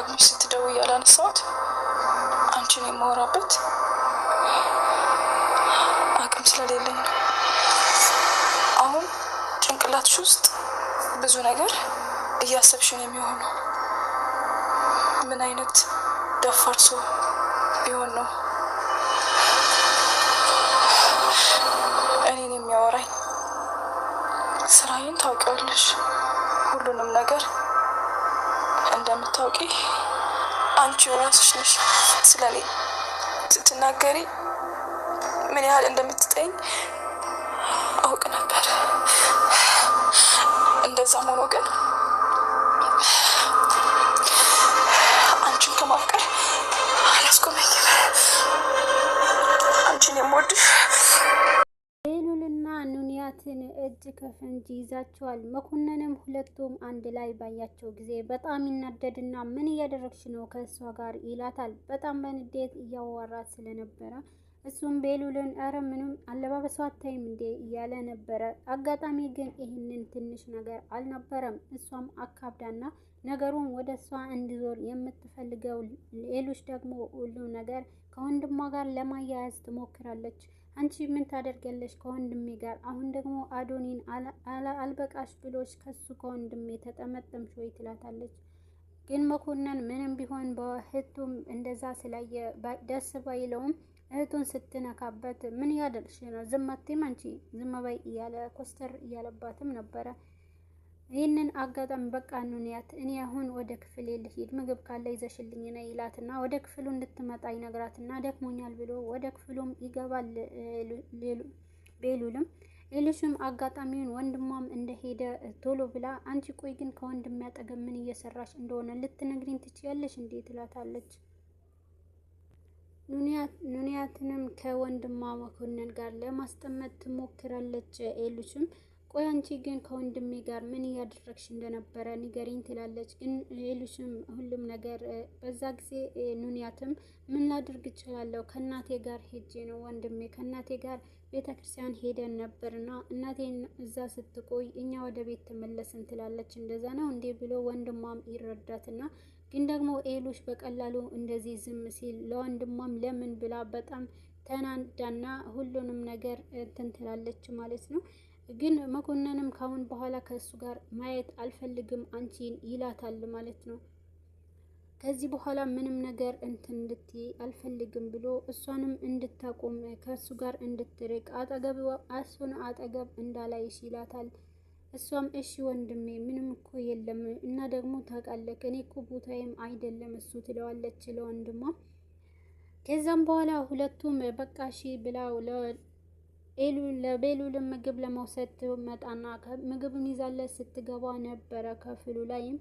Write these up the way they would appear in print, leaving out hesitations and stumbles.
ደጋግመሽ ስትደውይ ያላነሳሁት አንቺን የማወራበት አቅም ስለሌለኝ ነው። አሁን ጭንቅላትሽ ውስጥ ብዙ ነገር እያሰብሽ ነው የሚሆነው። ምን አይነት ደፋር ሰው ቢሆን ነው እኔን የሚያወራኝ? ስራዬን ታውቂዋለሽ። ሁሉንም ነገር እንደምታውቂ አንቺ ራስሽ ነሽ። ስለ እኔ ስትናገሪ ምን ያህል እንደምትጠይኝ አውቅ ነበር። እንደዛም ሆኖ ግን አንቺን ከማፍቀር አላስቆመኝም። አንቺን የምወድሽ ቤሉልና ኑንያትን እጅ ከፍንጅ ይዛቸዋል። መኮንንም ሁለቱም አንድ ላይ ባያቸው ጊዜ በጣም ይናደድና ምን እያደረግሽ ነው ከእሷ ጋር ይላታል። በጣም በንዴት እያዋራት ስለነበረ እሱም ቤሉልን ኧረ ምንም አለባበሷ አታይም እንዴ እያለ ነበረ። አጋጣሚ ግን ይህንን ትንሽ ነገር አልነበረም። እሷም አካብዳና ነገሩን ወደ እሷ እንዲዞር የምትፈልገው ሌሎች ደግሞ ሁሉ ነገር ከወንድሟ ጋር ለማያያዝ ትሞክራለች። አንቺ ምን ታደርጊያለሽ ከወንድሜ ጋር? አሁን ደግሞ አዶኒን አልበቃሽ ብሎሽ ከሱ ከወንድሜ ተጠመጠምሽ ወይ ትላታለች። ግን መኮንን ምንም ቢሆን በእህቱም እንደዛ ስላየ ደስ ባይለውም እህቱን ስትነካበት ምን ያደርግሽ ነው? ዝም አትይም አንቺ ዝም በይ እያለ ኮስተር እያለባትም ነበረ። ይህንን አጋጣሚ በቃ ኑንያት እኔ አሁን ወደ ክፍሌ ልሂድ፣ ምግብ ካለ ይዘሽልኝ ነይ ይላትና ወደ ክፍሉ እንድትመጣ ይነግራትና ደክሞኛል ብሎ ወደ ክፍሉም ይገባል። ቤሉልም ኤሉሽም አጋጣሚውን ወንድሟም እንደሄደ ቶሎ ብላ አንቺ ቆይ ግን ከወንድሜ አጠገብ ምን እየሰራሽ እንደሆነ ልትነግሪኝ ትችያለሽ እንዴ? ትላታለች። ኑንያትንም ከወንድሟ መኮንን ጋር ለማስጠመጥ ትሞክራለች። ኤሉሽም ቆይ አንቺ ግን ከወንድሜ ጋር ምን እያደረግሽ እንደነበረ ንገሪኝ ትላለች። ግን ኤሉሽም ሁሉም ነገር በዛ ጊዜ ኑንያትም ምን ላድርግ እችላለሁ? ከእናቴ ጋር ሄጄ ነው ወንድሜ ከእናቴ ጋር ቤተ ክርስቲያን ሄደን ነበርና እናቴን እዛ ስትቆይ እኛ ወደ ቤት ተመለስን ትላለች። እንደዛ ነው እንዴ ብሎ ወንድሟም ይረዳትና ግን ደግሞ ኤሉሽ በቀላሉ እንደዚህ ዝም ሲል ለወንድሟም ለምን ብላ በጣም ተናዳና ሁሉንም ነገር እንትን ትላለች ማለት ነው። ግን መኮንንም ካሁን በኋላ ከእሱ ጋር ማየት አልፈልግም አንቺን ይላታል ማለት ነው። ከዚህ በኋላ ምንም ነገር እንትን እንድትይ አልፈልግም ብሎ እሷንም እንድታቆም ከእሱ ጋር እንድትርቅ አጠገብ እሱን አጠገብ እንዳላይሽ ይላታል። እሷም እሺ ወንድሜ ምንም እኮ የለም እና ደግሞ ታውቃለህ እኔ እኮ ቦታዬም አይደለም እሱ ትለዋለች ለወንድሟ። ከዛም በኋላ ሁለቱም በቃ እሺ ብላው ለቤሉልም ምግብ ለመውሰድ ትመጣና ምግብም ይዛለት ስትገባ ነበረ ክፍሉ ላይም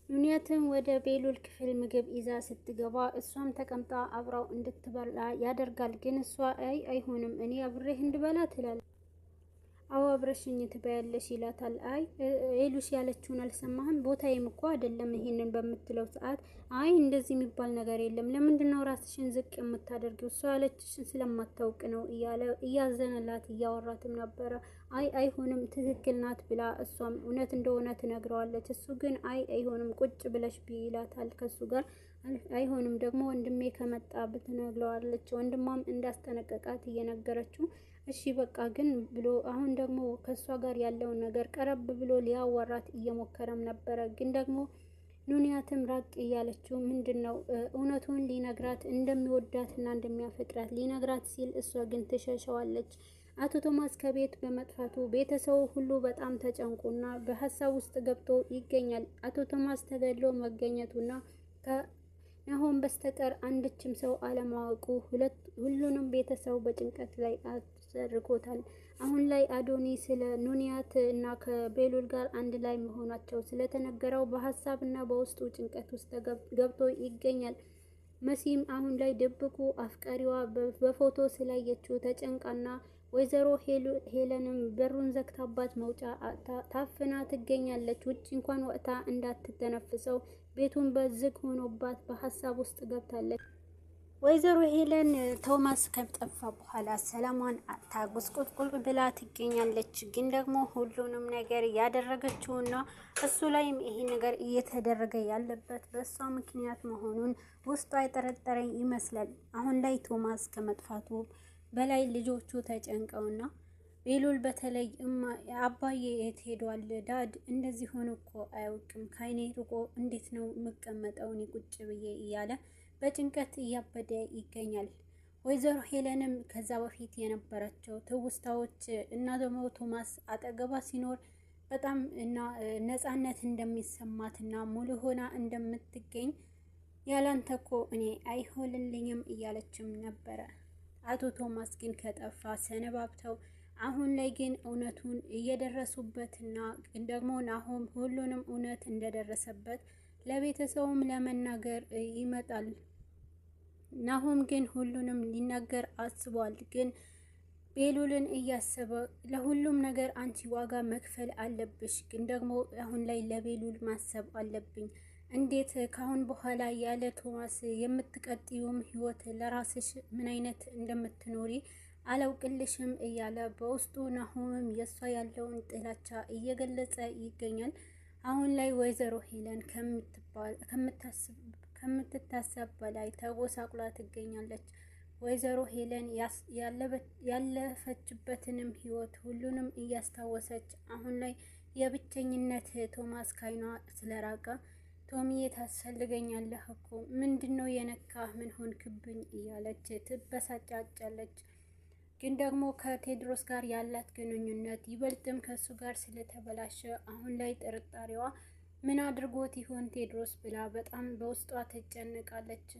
ኑንያትም ወደ ቤሉል ክፍል ምግብ ይዛ ስትገባ እሷም ተቀምጣ አብራው እንድትበላ ያደርጋል። ግን እሷ አይ አይሆንም እኔ አብሬህ እንድበላ ትላለች። አዎ አብረሽኝ ትበያለሽ ይላታል። አይ ኤሉሽ ያለችውን አልሰማህም? ቦታዬም እኮ አይደለም ይሄንን በምትለው ሰዓት አይ እንደዚህ የሚባል ነገር የለም። ለምንድን ነው ራስሽን ዝቅ የምታደርጊው? እሷ ያለችሽን ስለማታውቅ ነው እያለ እያዘነላት እያወራትም ነበረ። አይ አይሆንም፣ ትክክል ናት ብላ እሷም እውነት እንደሆነ ትነግረዋለች። እሱ ግን አይ አይሆንም፣ ቁጭ ብለሽ ብይ ይላታል። ከሱ ጋር አይሆንም ደግሞ ወንድሜ ከመጣ ብትነግረዋለች። ወንድሟም እንዳስጠነቀቃት እየነገረችው እሺ በቃ ግን ብሎ አሁን ደግሞ ከእሷ ጋር ያለውን ነገር ቀረብ ብሎ ሊያዋራት እየሞከረም ነበረ። ግን ደግሞ ኑንያትም ራቅ እያለችው ምንድን ነው እውነቱን ሊነግራት እንደሚወዳትና እንደሚያፈቅራት ሊነግራት ሲል እሷ ግን ትሸሸዋለች። አቶ ቶማስ ከቤት በመጥፋቱ ቤተሰቡ ሁሉ በጣም ተጨንቆና በሀሳብ ውስጥ ገብቶ ይገኛል። አቶ ቶማስ ተገድሎ መገኘቱና ከናሆም በስተቀር አንድችም ሰው አለማወቁ ሁሉንም ቤተሰቡ በጭንቀት ላይ አድርጎታል። አሁን ላይ አዶኒ ስለ ኑንያት እና ከቤሉል ጋር አንድ ላይ መሆናቸው ስለተነገረው በሀሳብ እና በውስጡ ጭንቀት ውስጥ ገብቶ ይገኛል። መሲም አሁን ላይ ድብቁ አፍቃሪዋ በፎቶ ስላየችው ተጨንቃና ወይዘሮ ሄለንም በሩን ዘግታባት መውጫ ታፍና ትገኛለች። ውጭ እንኳን ወጥታ እንዳትተነፍሰው ቤቱን በዝግ ሆኖባት በሀሳብ ውስጥ ገብታለች። ወይዘሮ ሄለን ቶማስ ከጠፋ በኋላ ሰላሟን አጥታ ጉስቁልቁል ብላ ትገኛለች። ግን ደግሞ ሁሉንም ነገር ያደረገችውና እሱ ላይም ይሄ ነገር እየተደረገ ያለበት በእሷ ምክንያት መሆኑን ውስጧ የጠረጠረ ይመስላል። አሁን ላይ ቶማስ ከመጥፋቱ በላይ ልጆቹ ተጨንቀውና ቤሉል በተለይ አባዬ የት ሄዷል? Dad እንደዚህ ሆኖ እኮ አያውቅም። ከአይኔ ርቆ እንዴት ነው የምቀመጠው እኔ ቁጭ ብዬ እያለ በጭንቀት እያበደ ይገኛል። ወይዘሮ ሄለንም ከዛ በፊት የነበራቸው ትውስታዎች እና ደግሞ ቶማስ አጠገቧ ሲኖር በጣም እና ነፃነት እንደሚሰማትና ሙሉ ሆና እንደምትገኝ፣ ያላንተ እኮ እኔ አይሆንልኝም እያለችም ነበረ። አቶ ቶማስ ግን ከጠፋ ሰነባብተው አሁን ላይ ግን እውነቱን እየደረሱበትና ደግሞ ናሆም ሁሉንም እውነት እንደደረሰበት ለቤተሰቡም ለመናገር ይመጣል። ናሆም ግን ሁሉንም ሊናገር አስቧል። ግን ቤሉልን እያሰበ ለሁሉም ነገር አንቺ ዋጋ መክፈል አለብሽ፣ ግን ደግሞ አሁን ላይ ለቤሉል ማሰብ አለብኝ። እንዴት ካሁን በኋላ ያለ ቶማስ የምትቀጥዩም ህይወት ለራስሽ ምን አይነት እንደምትኖሪ አላውቅልሽም እያለ በውስጡ ናሆምም የእሷ ያለውን ጥላቻ እየገለጸ ይገኛል። አሁን ላይ ወይዘሮ ሄለን ከምትታሰብ በላይ ተጎሳቁላ ትገኛለች። ወይዘሮ ሄለን ያለፈችበትንም ህይወት ሁሉንም እያስታወሰች አሁን ላይ የብቸኝነት ቶማስ ካይኗ ስለራቀ ቶሚዬ ታስፈልገኛለህ እኮ፣ ምንድን ነው የነካህ? ምን ሆንክብኝ? እያለች ትበሳጫጫለች። ግን ደግሞ ከቴድሮስ ጋር ያላት ግንኙነት ይበልጥም ከእሱ ጋር ስለተበላሸ አሁን ላይ ጥርጣሬዋ ምን አድርጎት ይሆን ቴድሮስ ብላ በጣም በውስጧ ትጨነቃለች።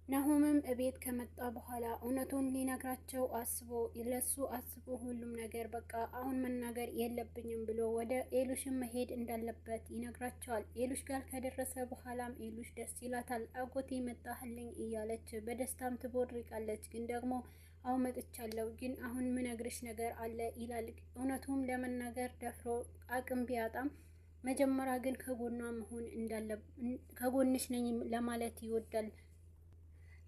ናሆምም እቤት ከመጣ በኋላ እውነቱን ሊነግራቸው አስቦ፣ ለሱ አስቦ ሁሉም ነገር በቃ አሁን መናገር የለብኝም ብሎ ወደ ኤሉሽን መሄድ እንዳለበት ይነግራቸዋል። ኤሉሽ ጋር ከደረሰ በኋላም ኤሉሽ ደስ ይላታል። አጎቴ መጣህልኝ እያለች በደስታም ትቦርቃለች። ግን ደግሞ አሁን መጥቻለሁ፣ ግን አሁን ምነግርሽ ነገር አለ ይላል። እውነቱም ለመናገር ደፍሮ አቅም ቢያጣም መጀመሪያ ግን ከጎኗ መሆን እንዳለ ከጎንሽ ነኝ ለማለት ይወዳል።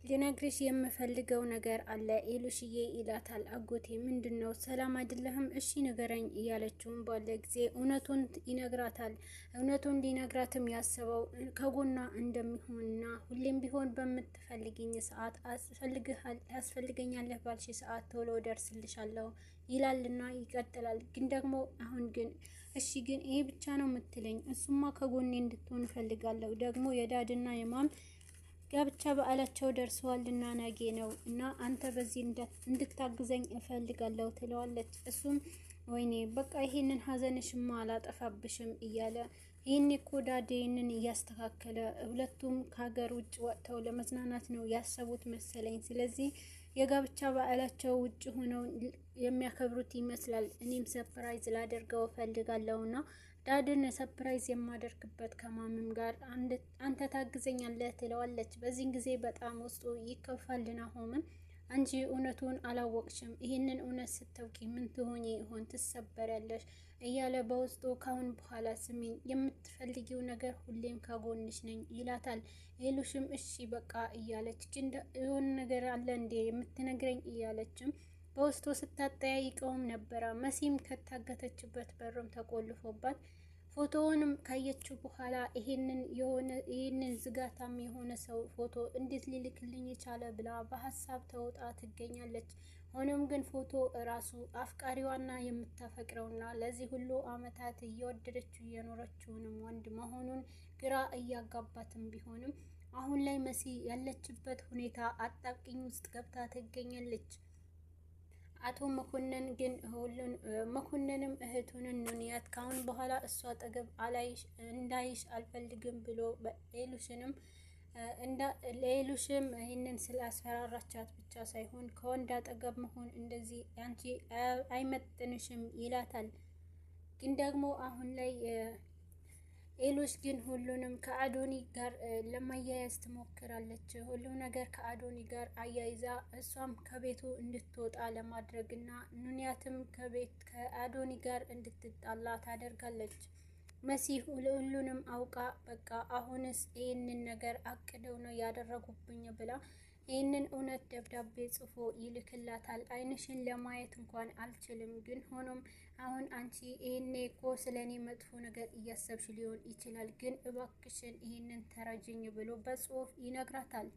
ልነግርሽ የምፈልገው ነገር አለ ኤሉሽዬ ይላታል። አጎቴ ምንድን ነው? ሰላም አይደለህም? እሺ ንገረኝ እያለችውም ባለ ጊዜ እውነቱን ይነግራታል። እውነቱን ሊነግራትም ያሰበው ከጎኗ እንደሚሆንና ሁሌም ቢሆን በምትፈልግኝ ሰዓት፣ ታስፈልገኛለህ ባልሽ ሰዓት ቶሎ ደርስልሻለሁ ይላልና ይቀጥላል። ግን ደግሞ አሁን ግን እሺ ግን ይሄ ብቻ ነው የምትለኝ? እሱማ ከጎኔ እንድትሆን እፈልጋለሁ። ደግሞ የ Dad ና የ Mom ጋብቻ በዓላቸው ደርሰዋልና ነገ ነው እና አንተ በዚህ እንድታግዘኝ እፈልጋለሁ ትለዋለች። እሱም ወይኔ በቃ ይሄንን ሀዘንሽማ አላጠፋብሽም እያለ ይህን እኮ Dad ይህንን እያስተካከለ ሁለቱም ከሀገር ውጭ ወጥተው ለመዝናናት ነው ያሰቡት መሰለኝ። ስለዚህ የጋብቻ በዓላቸው ውጭ ሆነው የሚያከብሩት ይመስላል። እኔም surprise ላደርገው እፈልጋለሁና Dad ን surprise የማደርግበት ከ Mom ም ጋር አንተ ታግዘኛለህ ትለዋለች። በዚህን ጊዜ በጣም ውስጡ ይከፋል። ናሆምም አንቺ እውነቱን አላወቅሽም፣ ይህንን እውነት ስታውቂ ምን ትሆኚ ይሆን? ትሰበሪያለሽ እያለ በውስጡ ካሁን በኋላ ስሚኝ፣ የምትፈልጊው ነገር ሁሌም ከጎንሽ ነኝ ይላታል። ሄሉሽም እሺ በቃ እያለች ግን የሆነ ነገር አለ እንዴ የምትነግረኝ እያለችም በውስጡ ስታጠያይቀውም ነበረ። መሲም ከታገተችበት በሩም ተቆልፎባት ፎቶውንም ካየችው በኋላ ይሄንን የሆነ ይሄንን ዝጋታም የሆነ ሰው ፎቶ እንዴት ሊልክልኝ የቻለ ብላ በሀሳብ ተውጣ ትገኛለች። ሆኖም ግን ፎቶ እራሱ አፍቃሪዋና የምታፈቅረውና ለዚህ ሁሉ አመታት እየወደደችው የኖረችውንም ወንድ መሆኑን ግራ እያጋባትም ቢሆንም አሁን ላይ መሲ ያለችበት ሁኔታ አጣብቂኝ ውስጥ ገብታ ትገኛለች። አቶ መኮንን ግን ሁሉን መኮንንም እህቱንን ኑንያት ካሁን በኋላ እሷ አጠገብ አላይሽ እንዳይሽ አልፈልግም ብሎ ሌሉሽንም ሌሉሽም ይህንን ስላስፈራራቻት ብቻ ሳይሆን ከወንድ አጠገብ መሆን እንደዚህ አንቺ አይመጥንሽም ይላታል። ግን ደግሞ አሁን ላይ ኤሎሽ ግን ሁሉንም ከአዶኒ ጋር ለማያያዝ ትሞክራለች። ሁሉም ነገር ከአዶኒ ጋር አያይዛ እሷም ከቤቱ እንድትወጣ ለማድረግ እና ኑንያትም ከቤት ከአዶኒ ጋር እንድትጣላ ታደርጋለች። መሲ ሁሉንም አውቃ በቃ አሁንስ ይህንን ነገር አቅደው ነው ያደረጉብኝ ብላ ይህንን እውነት ደብዳቤ ጽፎ ይልክላታል። ዓይንሽን ለማየት እንኳን አልችልም፣ ግን ሆኖም አሁን አንቺ ይህኔ እኮ ስለ እኔ መጥፎ ነገር እያሰብሽ ሊሆን ይችላል፣ ግን እባክሽን ይህንን ተረጅኝ ብሎ በጽሁፍ ይነግራታል።